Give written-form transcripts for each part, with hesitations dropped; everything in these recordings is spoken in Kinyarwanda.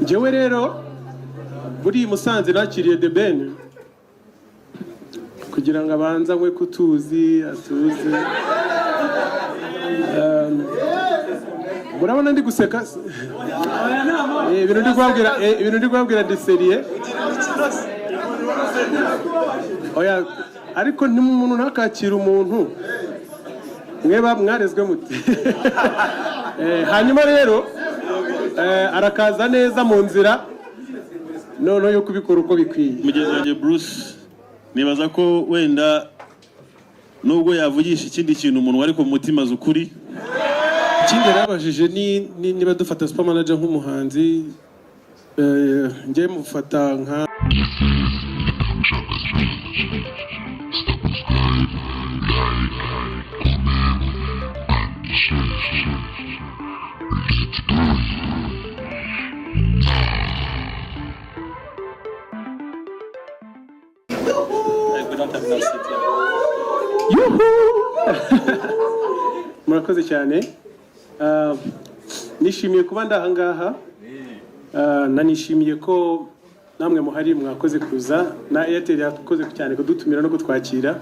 Njyewe rero buriya i Musanze nakiriye The Ben kugira ngo abanze anywe kutuzi atuze. Murabona ndi guseka. Ibintu ndi kubabwira ndi sérieux. Oya, ariko ntimuntu ntakakire umuntu mweba mwarezwe muti. Hanyuma rero arakaza neza mu nzira noneho yo kubikora uko bikwiye. Mugenzi wanjye Bruce, nibaza ko wenda nubwo yavugisha ikindi kintu umuntu, ariko mu mutima azi ukuri. Ikindi yarabajije ni niba dufata Super Manager nk'umuhanzi. Njye mufata nka This is the Chaka Subscribe, like, comment, and share. Let's go. We don't have enough seats here. Yuhu! Murakoze cyane. Nishimiye kuba ndi aha ngaha. Nanishimiye ko namwe muhari, mwakoze kuza, na Airtel yakoze cyane kudutumira no kutwakira.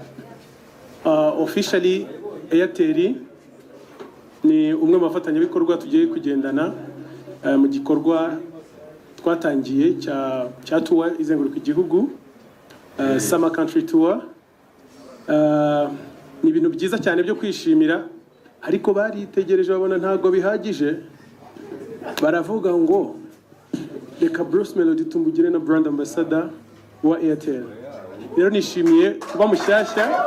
Officially Airtel ni umwe mu bafatanyabikorwa tugiye kugendana mu gikorwa twatangiye cya tour izenguruka igihugu, Summer Country Tour. Ni ibintu byiza cyane byo kwishimira, ariko baritegereje babona ntabwo bihagije, baravuga ngo reka Bruce Melody tumugire na brand ambassador wa Airtel. Rero nishimiye kuba mushyashya.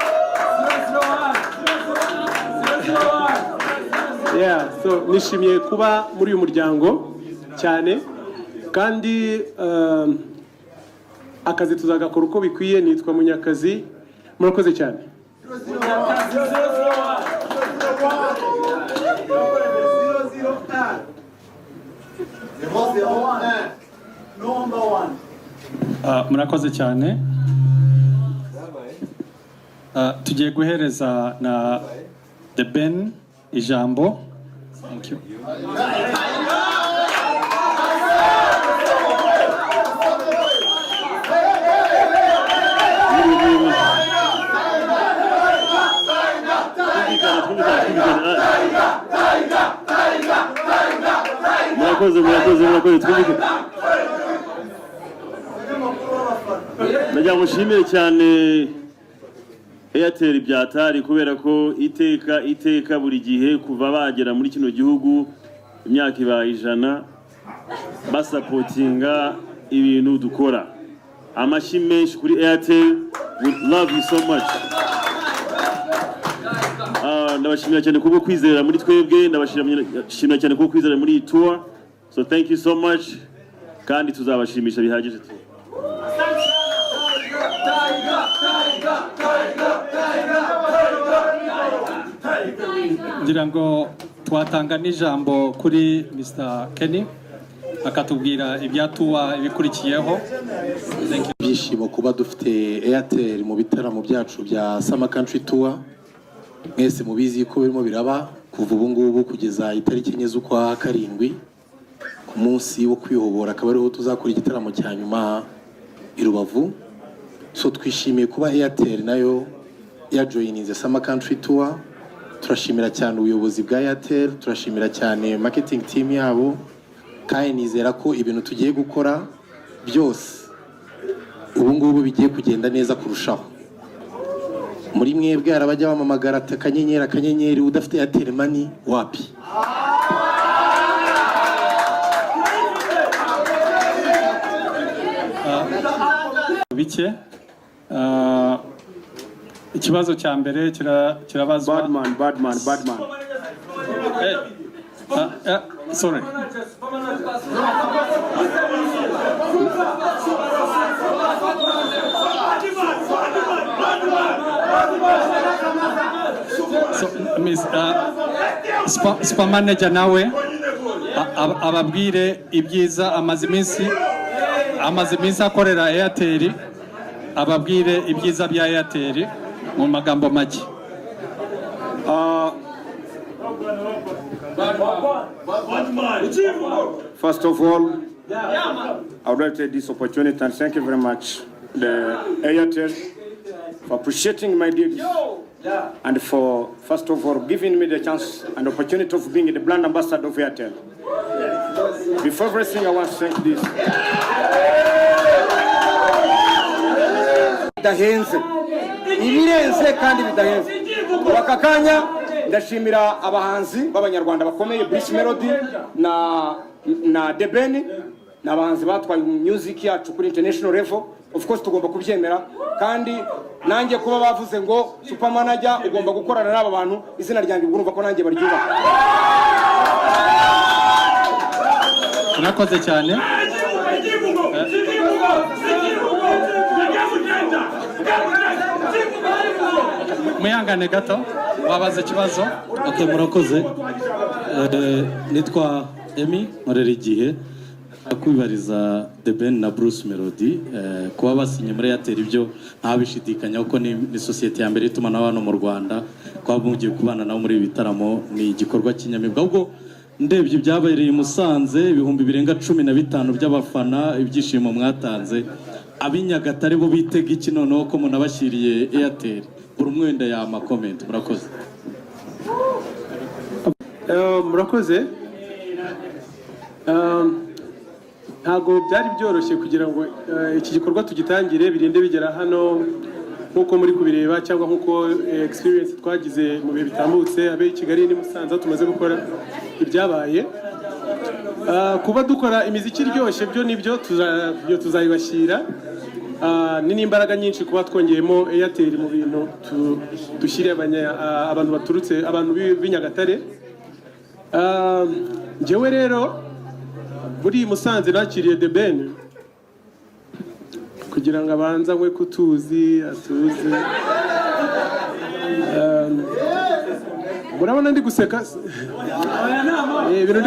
Yeah, so nishimiye kuba muri uyu muryango cyane, kandi akazi tuzagakora uko bikwiye. Nitwa Munyakazi, murakoze cyane. 001. Ah, murakoze cyane. Tugiye guhereza na The Ben ijambo. Thank you. Twumvikane, twumvikane, twumvikane. Ah. Murakoze, murakoze, murakoze. Twumvikane. Ndagira ngo nshimire cyane Airtel byatari, kubera ko iteka iteka, buri gihe kuva bagera muri kino gihugu, imyaka ibaye 100 basupportinga ibintu dukora. Amashyi menshi kuri Airtel. We love you so much. Ndabashimira cyane kubwo kwizera muri twebwe, ndabashimira cyane kubwo kwizera muri iyi tour. So thank you so much, kandi tuzabashimisha bihagije tu. Ngira ngo twatanga n'ijambo kuri Mr Kenny, akatubwira ibya tour ibikurikiyeho. Thank you. Ibyishimo kuba dufite Airtel mu bitaramo byacu bya Summer Country Tour. Mwese mubizi ko birimo biraba kuva ubu ngubu kugeza itariki 4 z'ukwa karindwi, ku munsi wo kwibohora, akaba ariho tuzakora igitaramo cya nyuma i Rubavu. So twishimiye kuba Airtel nayo yajoininze Summer Country Tour. Turashimira cyane ubuyobozi bwa Airtel, turashimira cyane marketing team yabo, kandi nizera ko ibintu tugiye gukora byose ubu ngubu bigiye kugenda neza kurushaho. Muri mwebwe hari abajya bamamagara ati akanyenyeri, akanyenyeri, udafite Airtel Money wapi. Bike. Ikibazo cya mbere kirabazwa Badman, badman, badman. Sorry. So, Miss, super manager nawe ababwire ibyiza amaze iminsi akorera Airtel, ababwire ibyiza bya Airtel mu magambo make. First of all, I would like to take this opportunity and thank you very much, the Airtel, for appreciating my deeds and for, first of all, giving me the chance and opportunity of being the brand ambassador of Airtel. Before everything, I want to thank this. Bidahenze, ibirenze kandi bidahenze. Ubu aka kanya ndashimira abahanzi b'Abanyarwanda bakomeye, Bruce Melody na The Ben. Ni abahanzi batwaye music yacu kuri international level. Of course tugomba kubyemera, kandi nanjye kuba bavuze ngo super manager ugomba gukorana n'aba bantu, izina ryanjye ubwo urumva ko nanjye baryubaha. Murakoze cyane. Mwihangane gato, wabaza ikibazo. Ok, murakoze. Nitwa Emi, nkorera Igihe. Kwibariza The Ben na Bruce Melody, kuba basinye muri Airtel ibyo ntabishidikanya kuko ni sosiyete ya mbere y'itumanaho hano mu Rwanda. Kuba mugiye kubana nabo muri ibi bitaramo ni igikorwa cy'inyamibwa. Ahubwo ndebye ibyabereye i Musanze, 15,000 by'abafana, ibyishimo mwatanze, ab'i Nyagatare bo bitega iki noneho ko munabashyiriye Airtel? Buri umwe wenda yama comment. Murakoze. Murakoze. Ntabwo byari byoroshye kugira ngo iki gikorwa tugitangire birinde bigera hano nk'uko muri kubireba, cyangwa nk'uko experience twagize mu bihe bitambutse, abe i Kigali n'i Musanze aho tumaze gukora ibyabaye. Kuba dukora imiziki iryoshye byo nibyo, byo tuzayibashyira. Ni n'imbaraga nyinshi kuba twongeyemo Airtel mu bintu dushyiriye abantu baturutse, abantu b'i Nyagatare. Njyewe rero muri Musanze nakiriye The Ben kugira ngo abanze anywe kutuzi atuze. Murabona ndi guseka. Ibintu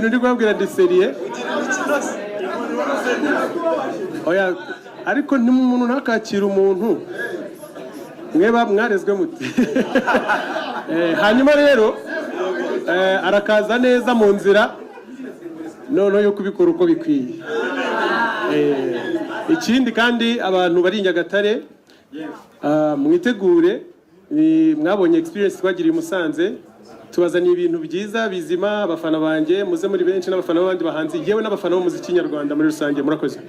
ndi kubabwira ndi sérieux. Oya, ariko ntimuntu ntakakire umuntu mweba mwarezwe muti. Hanyuma rero arakaza neza mu nzira noneho yo kubikora uko bikwiye. Ikindi kandi, abantu bari i Nyagatare, mwitegure. Mwabonye experience twagiriye i Musanze, tubazaniye ibintu byiza bizima. Abafana banjye muze muri benshi, n'abafana b'abandi bahanzi, yewe n'abafana b'umuziki nyarwanda muri rusange. Murakoze.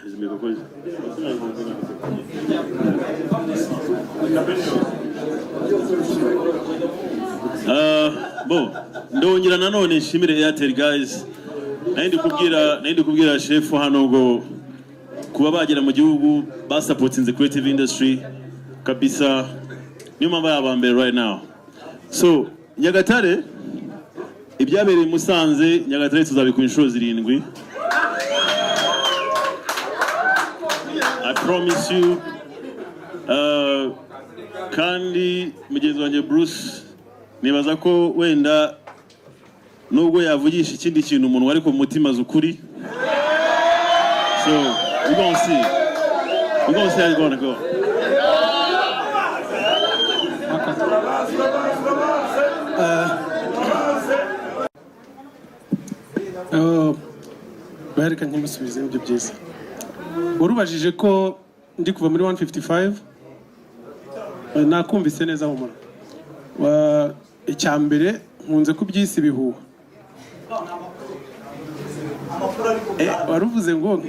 Izi mikoro. Bo ndongera nanone nshimire Airtel guys. Nari ndi kubwira chef hano ngo kuba bagera mu gihugu basupportinze creative industry kabisa, niyo mpamvu ari aba mbere right now. So Nyagatare, ibyabereye i Musanze, Nyagatare tuzabikora inshuro zirindwi, I promise you. Kandi mugenzi wanjye Bruce, nibaza ko wenda nubwo yavugisha ikindi kintu umuntu, ariko mu mutima azi ukuri. So we gonna see how it's gonna go. Bareka nkimusubize ibyo byiza. Warubajije ko ndi kuva muri 155. Nakumvise neza, humura. Icya mbere nkunze kubyisa ibihuha. Waruvuze ngo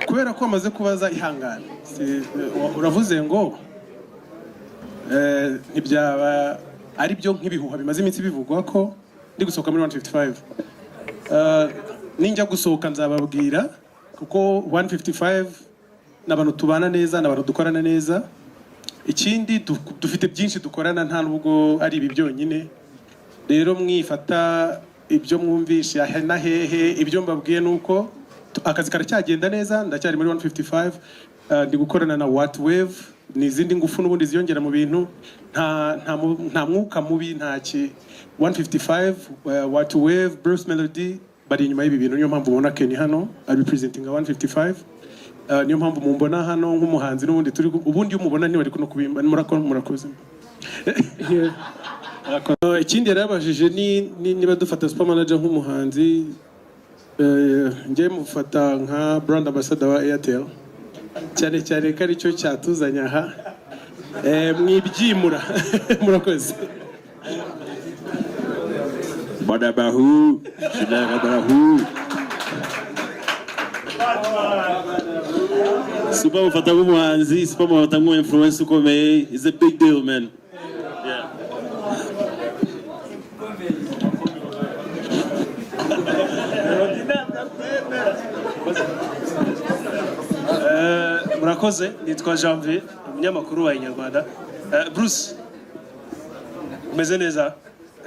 kubera ko wamaze kubaza, ihangane. Uravuze ngo ntibyaba ari byo nk'ibihuha bimaze iminsi bivugwa ko ndi gusohoka muri 155. Ninjya gusohoka nzababwira, kuko 155 ni abantu tubana neza, ni abantu dukorana neza. Ikindi, dufite byinshi dukorana, nta nubwo ari ibi byonyine. Rero mwifata ibyo mwumvishe aha na hehe. Ibyo mbabwiye ni uko akazi karacyagenda neza, ndacyari muri 155. Ndi gukorana na What Wave, ni izindi ngufu n'ubundi ziyongera mu bintu. Nta mwuka mubi, nta ki. 155, What Wave, Bruce Melody bari inyuma y'ibi bintu. Niyo mpamvu mubona Kenny hano ari representing 155. Niyo mpamvu mumbona hano nk'umuhanzi n'ubundi turi ubundi iyo umubona ntibari kuno kubimba. Murakoze. Yeah. Ikindi yari yabajije ni niba dufata Super Manager nk'umuhanzi. Njye mufata nka brand ambassador wa Airtel, cyane cyane ko aricyo cyatuzanye aha. Mwibyimura, murakoze. Badabahu, shidarabahu. Super mufata nk'umuhanzi, Super mufata nk'umu-influencer ukomeye. It's a big deal, man. Yeah. Murakoze, nitwa Janvier, umunyamakuru wa Inyarwanda. Bruce, umeze neza?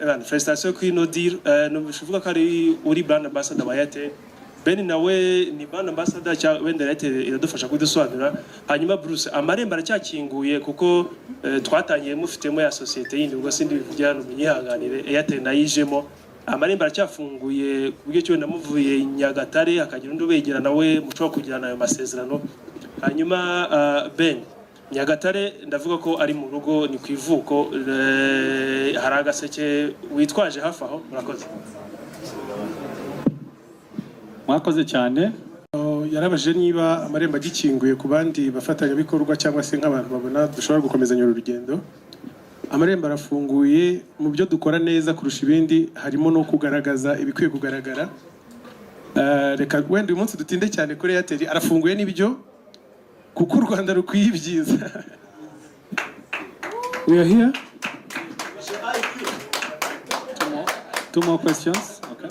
Ebana, félicitations kuri ino deal. Numvise uvuga ko ari uri brand ambassador wa Airtel. Ben nawe ni brand ambassador cyangwa wenda Airtel iradufasha kudusobanurira. Hanyuma Bruce, amarembo aracyakinguye kuko twatangiye mufitemo ya sosiyete yindi, ubwo sindi bivugira hano, munyihanganire, Airtel nayijemo. Amarembo aracyafunguye ku buryo cyo wenda muvuye i Nyagatare hakagira undi ubegera nawe mushobora kugirana ayo masezerano. Hanyuma Ben, Nyagatare ndavuga ko ari mu rugo, ni ku ivuko. Hari agaseke witwaje hafi aho? Murakoze. Mwakoze cyane. Oh, yarabajije niba amarembo agikinguye ku bandi bafatanyabikorwa cyangwa se nk'abantu babona dushobora gukomezanya uru rugendo. Amarembo arafunguye. Mu byo dukora neza kurusha ibindi harimo no kugaragaza ibikwiye kugaragara. Reka wenda uyu munsi dutinde cyane kuri Airtel. Arafunguye n'ibyo, kuko u Rwanda rukwiye ibyiza. We are here. Two more questions, okay.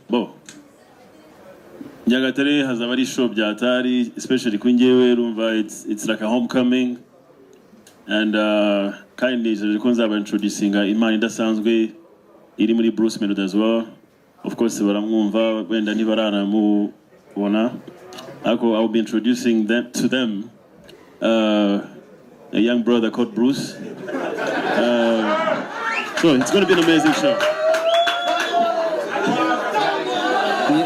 Bon. Nyagatare hazaba ari show bya hatari, especially kuri njyewe. Urumva it's like a homecoming and kandi nijeje ko nzaba introducinga impano idasanzwe iri muri Bruce Melody as well. Of course baramwumva, wenda ntibaranamubona, ariko I will be introducing them to them, a young brother called Bruce. So it's going to be an amazing show.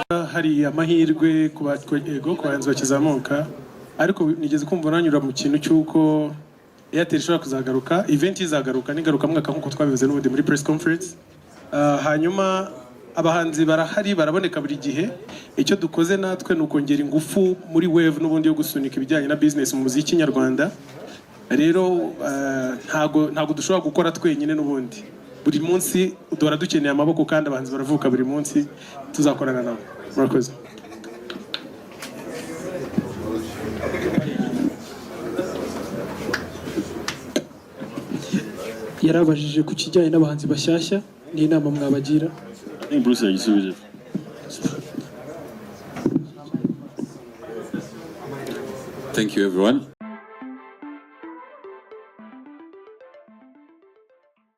Hari amahirwe ku yego, ku bahanzi bakizamuka, ariko nigeze kumva nanyura mu kintu cy'uko Airtel ishobora kuzagaruka. Event izagaruka n'ingaruka mwaka nk'uko twabivuze n'ubundi muri press conference. Hanyuma abahanzi barahari, baraboneka buri gihe. Icyo dukoze natwe ni ukongera ingufu muri wave n'ubundi yo gusunika ibijyanye na business mu muziki nyarwanda. Rero ntago dushobora gukora twenyine n'ubundi. Buri munsi duhora dukeneye amaboko, kandi abahanzi baravuka buri munsi, tuzakorana nabo. Murakoze. Yarabajije ku kijyanye n'abahanzi bashyashya n'inama mwabagira. I think Bruce yagisubije. Thank you, everyone.